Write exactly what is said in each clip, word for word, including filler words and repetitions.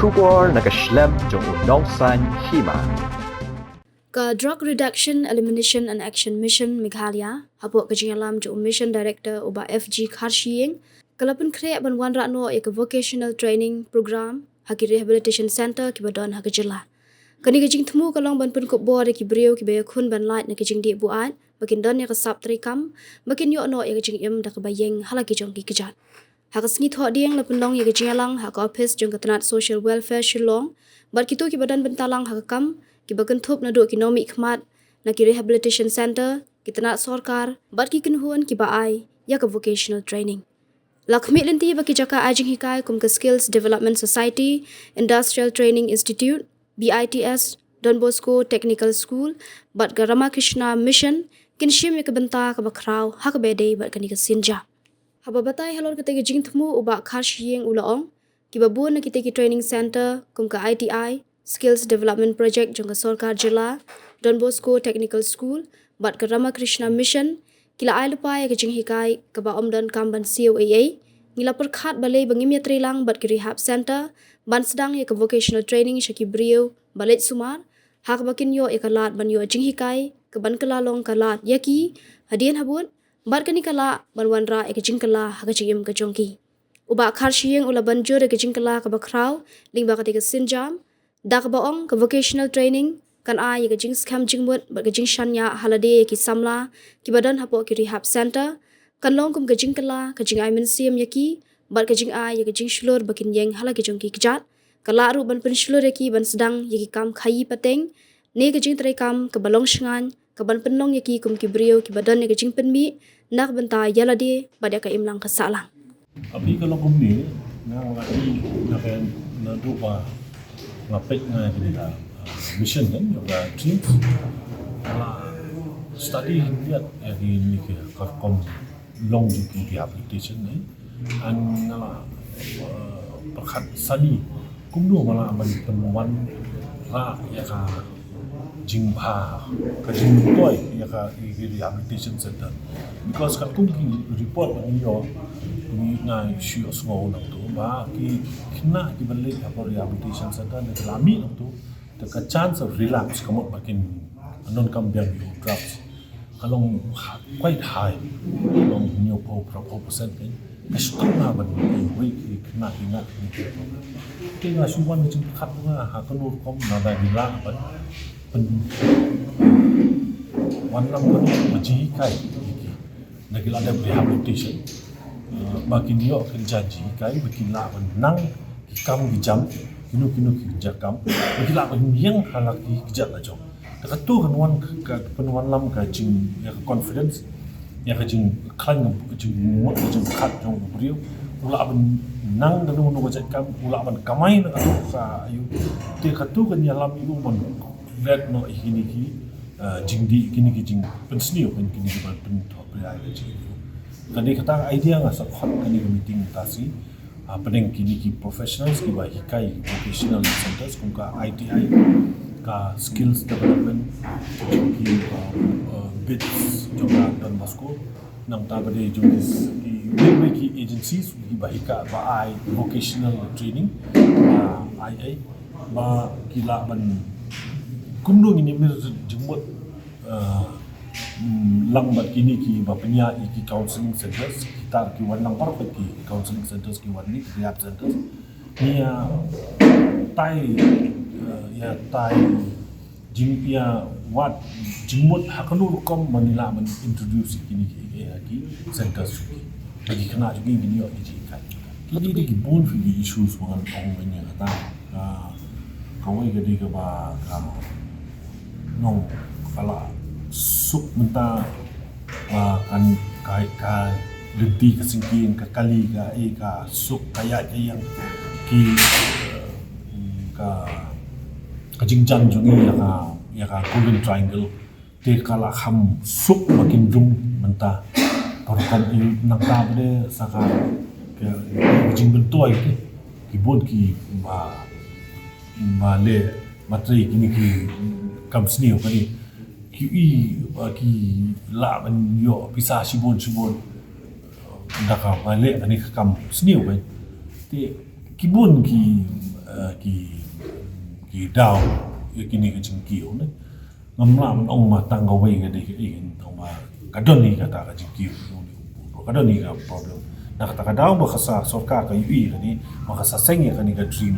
Khubor na ka shlem jong u nongsaiñ hima. Ka Drug Reduction, Elimination and Action Mission Meghalaya, hapoh ka jingïalam jong u Mission Director u Bah F G Kharshiing, ka la pynkhreh ban wanrah noh ïa ka Vocational Training Program ha ki Rehabilitation Centre kiba don ha ka jylla. Kane ka jingthmu ka long ban pynkup bor ïa ki briew kiba ïakhun ban lait na ka jingdih buaid ba kin don ïa ka sap treikam, ba kin ïoh noh ïa ka jingim da kaba ïeng ha la ki jong ki kjat. Ha ka sngi Thohdieng la pynlong ïa ka jingïalang ha ka ophis jong ka tnat Social Welfare Shillong bad kito kiba don bynta lang ha ka kam, kiba kynthup naduh ki nongmihkhmat na ki Rehabilitation Centre, ki tnat sorkar bad ki kynhun kiba ai ïa ka vocational training. La khmih lynti ba ki jaka ai jinghikai kum ka Skills Development Society, Industrial Training Institute, B I T S, Don Bosco Technical School bad ka Ramakrishna Mission kin shim ïa ka bynta kaba khraw ha kaba ïadei bad kane ka sienjam. Haba batai halor katei ka jingthmu, u Bah Kharshiing u la ong, kiba bun na kitei ki training centre kum ka I T I, Skills Development Project jong ka sorkar jylla, Don Bosco Technical School bad ka Ramakrishna Mission ki la ai lypa ïa ka jinghikai kaba ym donkam ban siew ei ei. Ngi la pyrkhat balei ba ngim ïatreilang bad ki rehab centre ban sdang ïa ka vocational training sha ki briew ba leit sumar, ha kaba kin ïoh ïa ka lad ban ïoh jinghikai kaban kylla long ka lad ïa ki hadien habud, bad kane ka lah ban wanrah ïa ka jingkylla ha ka jingim ka jong ki. U Bah Kharshiing u la ban jur ïa ka jingkylla kaba khraw lyngba katei ka sienjam, da kaba ong ka vocational training kan ai ïa ka jingskhem jingmut bad ka jingshaniah ha lade ïa ki samla kiba don hapoh ki rehab centre, kan long kum ka jingkylla, ka jingai mynsiem ïa ki bad ka jingai ïa ka jingshlur ba kin ïeng ha la ki jong ki kjat. Ka lah ruh ban pynshlur ïa ki ban sdang ïa ki kam khaïi pateng ne ka jingtreikam kaba long shngaiñ, kaban pynlong ïa ki kum ki briew kiba don ïa ka jingpynmih na ka bynta ïa lade bad ïa ka imlang ka sahlang. Api ka long kumne, nga la i na ka naduh ba nga peit nga ïa kane ka, ah, mission kan, ïa ka dream. Nga la study ïa kine ki ka rukom long jong ki rehabilitation ne. An nga la, uh, pyrkhat sani kumno ma la ban pynwanrah ïa ka jingbha, ka jingmyntoi ïa ka, ïa ka rehabilitation centre. Because katkum ki report ba ngi ïoh, ngi, nga shu ïohsngew nangtu ba ki khynnah kiba leit ha ka rehabilitation centre ne ki la mih nangtu, te ka chance of relapse, ka mut ba kin donkam biang ïa u drugs, ka long ha-, quite high. Ka long hynñiewphew, phraphew percent kein. Ka shu kynmaw ban ïa wei ki khynnah ki ngat ki ngat. Te nga shu wan ka jingpyrkhat nga ha kano rukom naba ngi lah ban pyn-, wan lam ban pynjinghikai ïa ki. Na ki la dep rehabilitation, uh, ba kin ïoh kin jan jinghikai, ba kin lah ban nang ki kam ki jam, kino kino ki jait kam, ba kin lah ban ïeng ha la ki kjat la jong. Te kato kan wan ka, pynwan lam ka jing, ïa ka confidence, ïa ka jingkhlaiñ, ka jingmut, ka jingpyrkhat jong u briew. U lah ban nang kano kano ka jait kam, u lah ban kamai na kato ka aïu. Te kato kan ïalam ïa u ban let noh ïa kine ki, uh, jingdih, kine ki jingpynsniew, kine ki ban pynthok. Ka dei kata ka idea nga sa khot kane ka meeting mynta shi, ah, pdeng kine ki professionals kiba hikai vocational centres kum ka I T I, ka skills development, ki, ah, ah, bits jong ka Don Bosco, nangta ba dei jong ki, ki, ki agencies kiba hikai ba ai vocational training, ah, ai ai ba ki lah ban kumno ngin ïa mir jingmut, ah, mm, lang bad kine kiba pynïaid ïa ki counselling centres, kita ki wan lang baroh ki counselling centres, ki wan ïa ki rehab centres. Ïa tai, ah, ïa tai jing, ïa wad jingmut ha kano rukom ba ngi lah ban introduce ïa kine ki, ïa ki centres ki. Ba ki khynnah jong ngi kin ïoh ki jinghikai. Kine dei ki bun ki issues ba ngan ong ïa kata. Ah, kawei ka dei kaba ka nong ka la suk mynta, ah, kan ka, ka lynti ka syngkien, ka kali, ka, eh, ka suk, ka ïaid ka ïeng, ki, eh, ka, ka jingjan jong ngi ïa ka, ïa ka Golden Triangle. Te ka la kham suk ba kin rung mynta. Ka rukom ïa nangta ba dei sa ka, ka, ka jingmyntoi ki, ki bun ki ba, ba leh ba trei kine ki kam sniew kane. Ki i ba ki lah ban ïoh pisa shibun shibun da kaba leh kane ka kam sniew kan. Te ki bun ki, ki ki daw ïa kine ki jingkiew ne. Ngam lah ban ong ma tang kawei ka dei kaei, tang ma ka don hi kata ka jingkiew, ka don hi ka problem. Na kata ka daw ba ka sa sorkar ka ïohi ïa kane, ba ka sa seng ïa kane ka Dream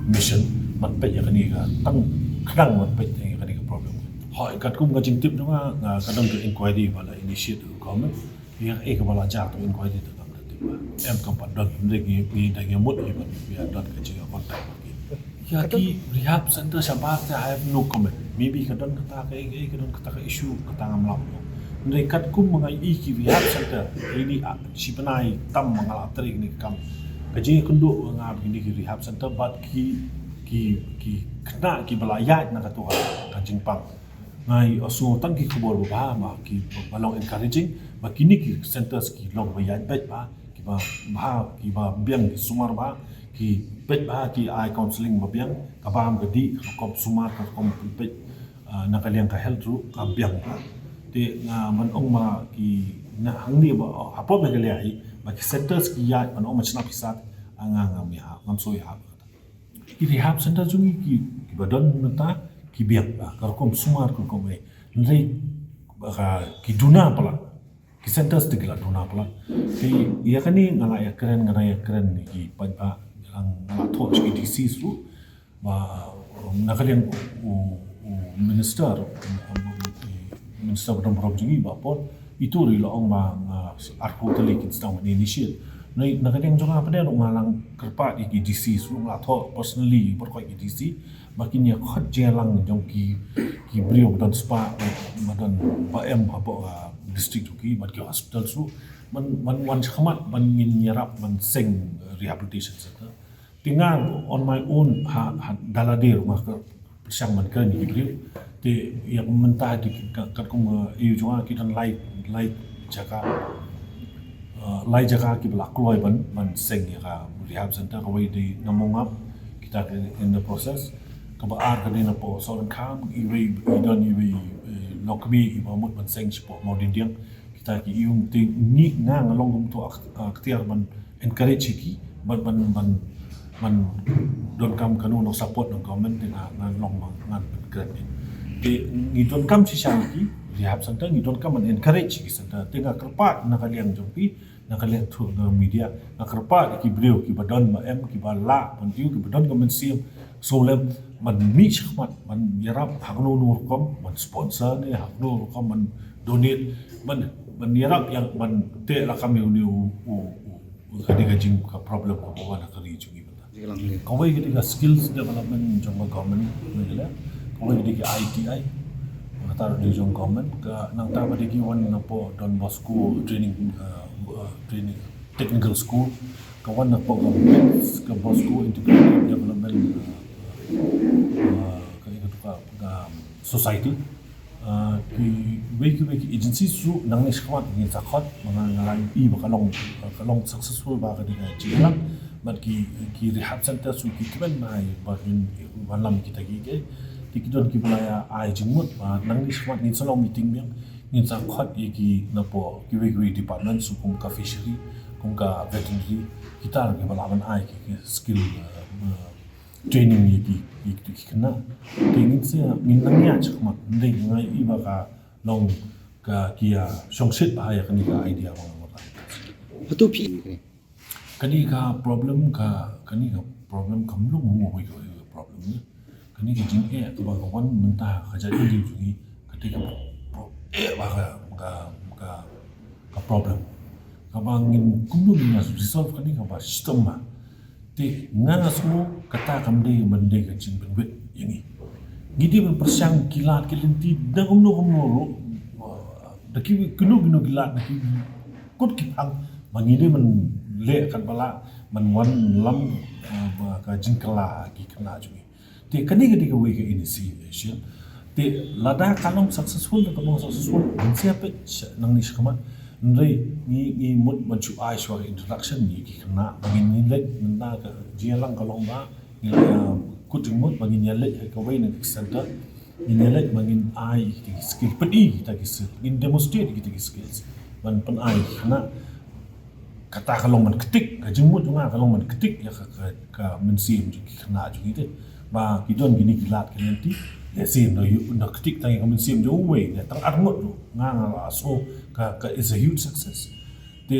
Mission, ban peit ïa kane ka, tang khnang ban peit ïa kane ka problem. Hooid, katkum ka jingtip jong nga, ka don ka inquiry ba la initiate government. Ïa kaei kaba la jia tu inquiry te kam da tip ba em kam pat don, hynrei ngi, ngi da ngi mut hi ban ïa don ka jingïakontak bad ki. Ïa ki rehab center shabar te I have no comment. Maybe ka don kata ka, ka, ka don kata ka issue, kata ngam lah ban ong. Hynrei katkum ma nga ïa ki rehab center, ini a shi bnai tam ma nga la trei kane ka kam. Ka jingïakynduh nga bad kine ki rehab center bad ki, ki, ki khynnah kiba la ïaid na katu ka, ka jingpang. Nga ïohsngew tang ki khubor ba bha, ba ki ba long encouraging, ba kine ki centers ki long ba ïaid beit bha, kiba bha, kiba biang, ki sumar bha, ki beit bha, ki ai counselling ba biang, ka bam ka dih, ka rukom sumar, ka rukom pynpeit, ah, na ka liang ka health ruh ka biang bha. Te nga ban ong ma ki na hangne ba, oh, hapoh Meghalaya hi, ba ki centers ki ïaid, ban ong ma shnap ki sat, ah, nga ngam ïahap, ngam sngewbha ïahap. Ki rehab center jong ngi ki, kiba don mynta ki biang bha, ka rukom sumar, ka rukom ei. Hynrei ba ka, ki duna palat. Ki centers te ki la duna palat. Te ïa kane nga la ïakren, nga la ïakren ïa ki paidbah, nga la thoh sha ki D Cs ruh. Ba, um, na ka liang u, u minister, um, um, minister ba don burom jong ngi Bah Paul, ito ruh i la ong ba, uh, arphew tylli kin sdang ban initiate. Na, na ka liang jong nga pat ruh nga la kyrpad ïa ki D Cs ruh, nga la thoh personally baroh ki D C, ba kin ïa khot jingïalang jong ki, ki briew ba don spah, ba don, ba em hapoh, uh, district jong ki, bad ki hospital ruh, ban, ban wan shakhmat, ban ngin ïarap ban seng, uh, rehabilitation center. Te nga on my own ha, ha da lade ruh nga ka pyrshang ban kren ïa ki briew. Te ïa mynta te ka, katkum, eh, ïa jong nga ki don lai, lai jaka, eh, lai jaka kiba la kloi ban, ban seng ïa ka rehab center, kawei dei na Mawngap, kita ki in the process. Kaba ar ka dei napoh Sohryngkham, iwei i don iwei, eh, Longkmie iba mut ban seng shapoh Mawdyndiang. Kita ki ïa um te ngi nga nga long kum to ak-, ah, ktien ban encourage ki, ban, ban, ban, ban donkam kano kano support na government te nga, nga long ma nga encourage. Te ngi donkam shisha ki rehab center, ngi donkam ban encourage ki center. Te nga kyrpad na ka liang jong phi, na ka liang through na media, nga kyrpad ki briew kiba don ba em, kiba lah ban ïoh, kiba don ka mynsiem sngewlem ban mih shakhmat, ban ïarap ha kano kano rukom, ban sponsor ne ha kano rukom, ban donate, ban, ban ïarap ïa, ban teh lakam ïa une u, u, u, u, ka dei ka jing ka problem kaba wan ha ka ri jong ngi mynta. Kawei ka dei ka skills development jong ka government, kawei ka dei ka I T I, kata ruh dei jong government, ka nangta ka dei ki wan napoh Don Bosco training, uh, uh, training technical school, ka wan napoh ka, ka Bosco Integrated Development, uh, uh, ka, ka, ka, ka, um, Society. Uh, kiwei kiwei ki agency ruh nangne shakhmat ngin sa khot, ma nga nga la i ba ka long, ka long successful ba ka dei ka jingïalang. Bad ki, ki rehab center ruh ki kmen ba ngin, ban lam kita ki, ki, ki don kiba la ïa ai jingmut ba nangne shakhmat ngin sa long meeting biang, ngin sa khot ïa ki napoh kiwei kiwei department ruh kum ka fishery, kum ka veterinary, kita ruh kiba lah ban ai ki, ki skill, uh, uh, training ïa ki, ïa ki, ki khynnah. Te ngin sa, ngin nang ïa check ma, hynrei nga i ba ka long ka ki ïa shongshit ba ïa kane ka idea ba nga wan. Hato phi kane ka problem ka, kane ka problem kam long mo ka problem ne. Kane ka jingeh kaba ka wan mynta ka jait India jong ngi, ka dei ka pro-, eh, ba ka, ka, ka, ka problem. Kaba ngin kumno ngin ïa resolve kane kaba shitom ma. Te nga nga sngew kata kam dei ban dei ka jingpynwit ïa ngi. Ngi dei ban pyrshang ki lad ki lynti da kumno kumno ruh, da ki kino kino ki lad, da ki kut ki phang, ba ngi dei ban leh katba lah ban wanlam, eh, ba ka jingkylla ki khynnah jong ngi. Te kane ka dei kawei ka initiation. Te lada ka long successful, da ka long successful, ngin sa peit nangne shakhmat. Hynrei ngi, ngi mut ban shu ai shuwa ka introduction ïa ki khynnah, ba ngin, ngin leit mynta ka jingïalang ka long ba ngin, eh, kut jingmut ba ngin ïaleit ha kawei na ka center. Ngin ïaleit ba ngin ai kita ki skill, pyni kita ki skill, ngin demonstrate kita ki skills ban pynai ki khynnah. Kata ka long ban ktik, ka jingmut jong nga ka long ban ktik ïa ka, ka, ka mynsiem jong ki khynnah jong ngi te. Ba ki don kine ki lad ki lynti, lehse ynda ïoh, ynda ktik tang ïa ka mynsiem jong uwei ne tang arngut ruh, nga nga la sngew ka, ka is a huge success. Te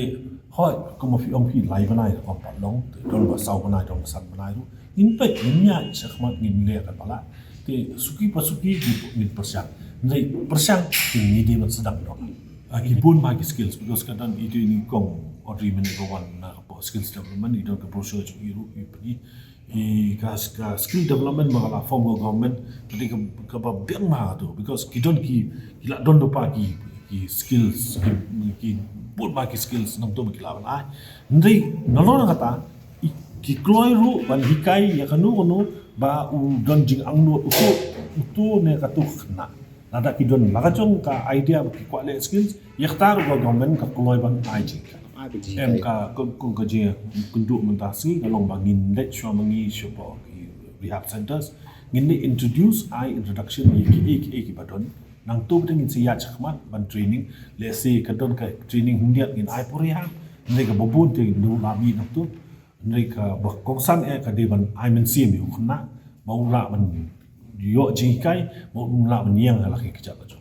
hooid, kum ma phi ong phi lai bnai ruh kam pat long, te don ba saw bnai, don ba san bnai ruh. Ngin peit, ngin ïaid shakhmat, ngin leh ka palat. Te suki pa suki ngin pyrshang. Hynrei pyrshang te ngi dei ban sdang noh. Ah, ki bun bha ki skills, because ka don ito i kong Audrey mynne ba wan na ka por skills development, i don ka brochure jong i ruh, i pyni. I ka, ka skill development ba ka la form ka government, ka dei ka, kaba biang bha tu, because ki don ki, ki la don lypa ki, ki skills, ki, ki bun bha ki skills nangto ba ki lah ban ai. Hynrei nalor kata, i, ki kloi ruh ban hikai ïa kano kano ba u don jingangnud uto, uto ne kato ka khynnah. Lada ki don la ka jong ka idea ba ki kwah leh skills, ïa kata ruh ka government ka kloi ban ai jinghikai. Ai ba jinghikai. Em, ka, ka, ka, ka jingkynduh mynta sngi ka long ba ngin leit shuwa ma ngi shuwa ki rehab centers. Ngin leit introduce, ai introduction ïa kiei kiei kiba don. Nangto ba ngin sa ïaid shakhmat ban training. Lehse ka don ka training hynñiewtrep ngin ai por ïa. Hynrei kaba bun te ngin ym lah mih nangto. Hynrei kaba kongsan eh ka dei ban ai mynsiem ïa u khynnah ba u lah ban ïoh jinghikai, ba u lah ban ïeng ha la ki kjat la jong.